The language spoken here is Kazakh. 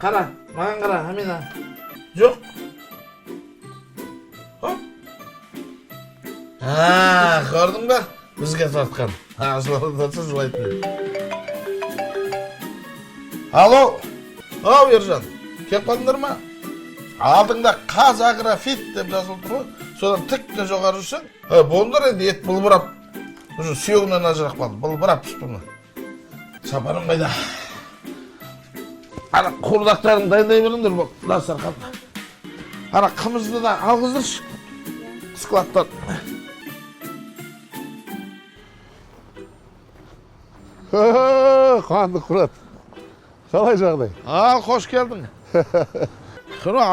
Қара, маған қара, Амина. Жоқ. Хоп. А, көрдің ба? Бізге тартқан. А, жылатса жылайтын. Алло. Ау, Ержан. Келіп қалдыңдар ма? Алдыңда «Қазагрофит» деп жазылып тұр ғой. Содан тікке жоғары жүрсең, болыңдар енді, ет былбырап. Уже сүйегінен ажырап қалды. Былбырап пісіп тұр. Шапаным қайда? Ана қуырдақтарын дайындай беріңдер бұл дастарханға. Ана қымызды да алғыздыршы складтан. Қуандық, Мұрат, қалай жағдай? Ал, қош келдің.